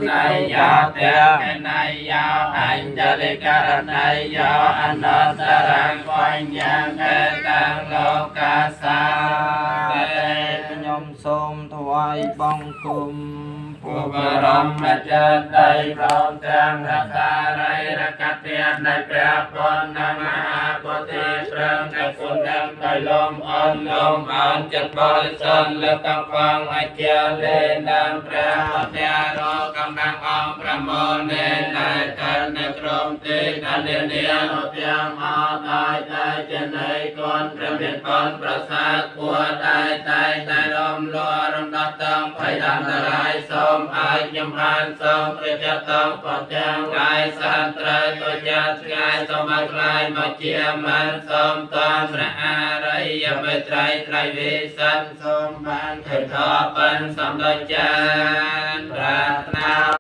ណៃយោ តេកណៃយោ អញ្ជលិករណៃយោ អនុត្តរងបញ្ញកេតាំងលោកាសា។ ខ្ញុំសូមថ្វាយបង្គំពុបរមចេតិយ ព្រមទាំងរក្សារិរកទាននៃព្រះពុទ្ធមហាពុទ្ធិ ព្រមទាំងគុណទាំងដោយលំអន់លំអន់ចិត្តបរិសុទ្ធ លើកកំងអជាលេនឹងព្រះអធិរកម្លាំងអង្គប្រមូលនេ នៃតែនៅក្រុមទីដែលនានោះទាំងអស់ ដោយតែជានៃគុណព្រះមានបុណ្យប្រសើរ គួរតែតែតែរំលរំដោះទាំងភ័យអន្តរាយ សូមឲ្យខ្ញុំបានសូមព្រះចតងបទាំងឡាយ សន្ត្រៃទុជាឆ្ងាយ សូមឲ្យខ្លាយមកជាមិនសូមតន ព្រះអរិយមេត្រីត្រៃវិសិន សូមបានឃើញធម៌ពិនសំដូចចា